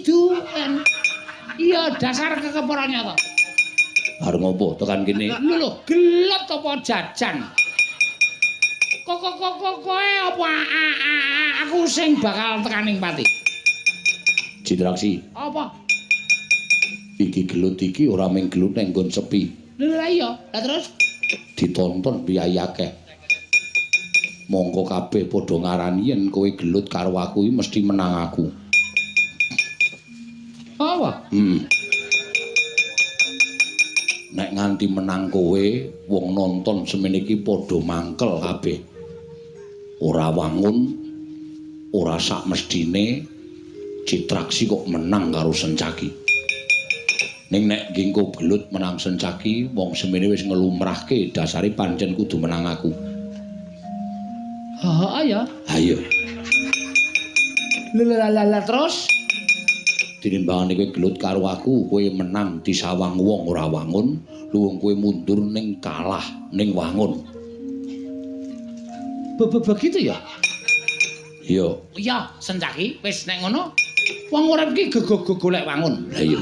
sidu. Iya dasar kekepara nyata. Arep ngopo tekan kene? Lho lho, gelut apa jajan? Kok kok kok kok kowe apa aku sing bakal tekaning pati? Citraksi. Apa? Iki gelut iki ora mung gelut nang nggon sepi. Lho lha iya. Lah terus ditonton piyayi akeh. Mongko kabeh padha ngarani yen kowe gelut karo aku iki mesti menang aku. Apa? Nek nganti menang kowe, wong nonton semene iki padha mangkel kabeh. Ora wangun, ora sak mestine Citraksi kok menang karo Sencaki. Ning nek nggo gelut menang Sencaki, wong semene wis ngelumrahke dasare pancen kudu menang aku. Heeh ya. Ayo. Lha lha lha terus tinimbangane kowe gelut karo aku, kowe menang disawang wong ora wangun, luwung kowe mundur ning kalah ning wangun. Begitu ya? Iya. Iya, Sencaki, wis nek ngono wong urip iki golek wangun. Lah iya.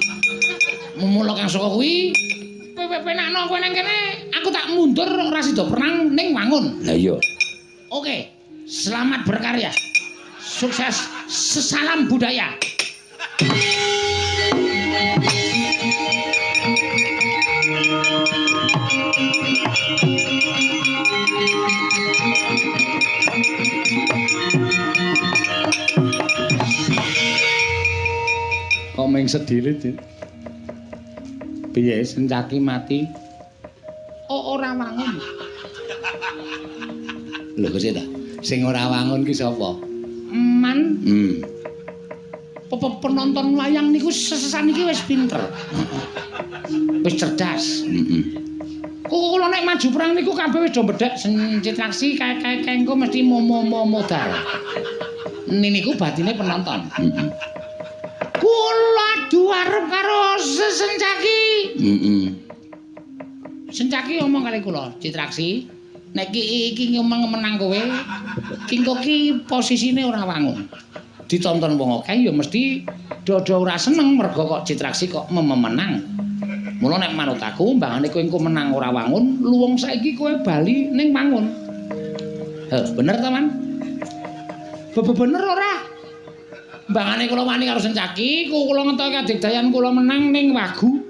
Mula kang saka kuwi kowe penakno kowe nang kene, aku tak mundur ora sida perang ning wangun. Lah iya. Oke, selamat berkarya. Sukses, salam budaya. Kok mung sedilit? Piye Sencaki mati? Oh, ora wangun. Lho kok ta? Sing ora wangun ki sapa? Man. Penonton wayang niku sesesan iki wis pinter. Wis cerdas. Kula nek maju perang niku kabeh wis do bedhek Citraksi kae-kae engko mesti modal. Niku batine penonton. Kula adu arep karo Sencaki. Sencaki omong kali kula, Citraksi, nek iki ngomong menang kowe, ki engko ki posisine ora wangun. Ditonton wong akeh ya mesti do-do ora seneng mergo kok Citraksi kok memenang. Mula nek manut aku mbangane kowe engko menang ora wangun, luwung saiki kowe bali ning wangun. Heh, bener ta, Man? Bener ora? Mbangane kula wani karo Sencaki, kula ngetoke kadigdayan kula menang ning wagu.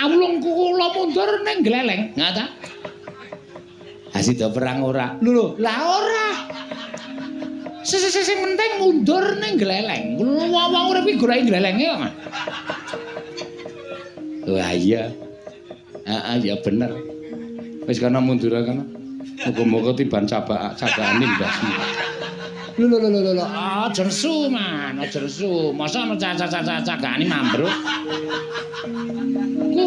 Awulung kula mundur ning gleleng, nga ta? Ha sida perang ora? Lho lho, lah ora. Sing penting mundur ning gleleng. Wong-wong urip iki goleki glelenge kok, Mas. Wah iya. Heeh, ya bener. Wis kana mundur kana. Muga-muga tiban cabakane mbasmu. Lho lho lho lho, aja nesu, Man, aja nesu. Masa ana cacah-cacah mambruk.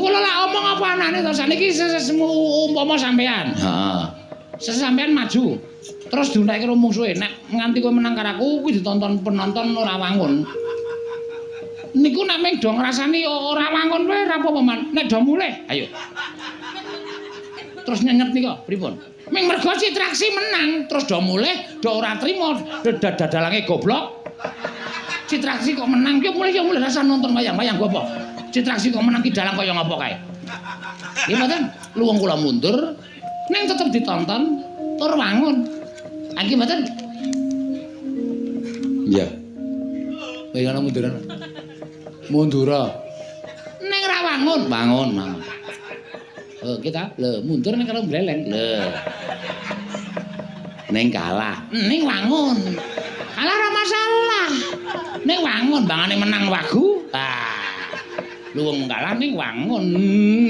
Kula lak omong apa anane to saniki umpama sampean. Heeh. Sesampean maju. Terus diundake karo mungsuhe, nek nganti kowe menang karo aku kuwi ditonton penonton ora wangun. Niku nek mung do ngrasani ora wangun wae ora apa-apa, Man. Nek do mulih, ayo. Terus nyenyet nika, pripun? Ming mergo Citraksi menang, terus do mulih, do ora trima, dadalange goblok. Citraksi kok menang, yo mulih rasa nonton wayang-wayang go apa? Citraksi kok menang ki dalang kaya ngapa kae? Nggih mboten, luwung kula mundur, ning tetep ditonton tur wangun. Nggih mboten? Iya. Kowe ana munduran. Mundura. Ning ra wangun, wangun, wangun. Oh, kita lho mundur ning karo mleleng. Lho. Ning kalah, ning wangun. Kalah ora masalah. Ning wangun bangane menang wagu. Ah. Luwung kalah ning wangun.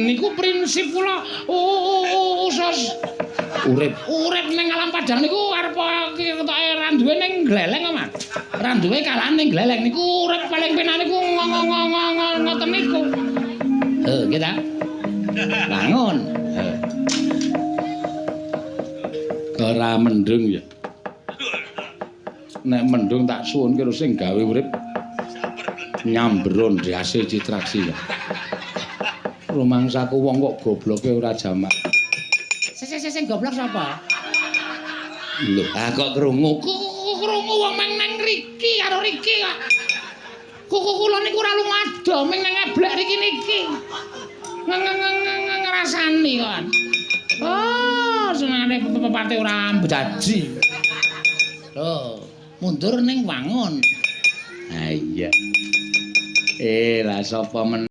Niku prinsip kula usus urip. Urip ning alam padang niku arep ketoke ra duwe ning gleleng kok, Mas. Ra duwe kalah ning gleleng niku urip paling penak niku ngoten niku. Heh, kita bangun. Ora mendung ya. Nek mendung tak suwun karo sing gawe urip nyambron ndase Citraksi ya. Rumangsaku wong kok gobloke ora jamak. Sing goblok sapa? Lho, ah kok krungu? Krungu wong mang nang riki karo riki kok. Kuku kula niku ora lunga ado ming nang eblek riki niki. Ngrasani kok. Oh, senengane pepate ora mbejaji. Lho, mundur ning wangun. Ha iya. Lah sapa men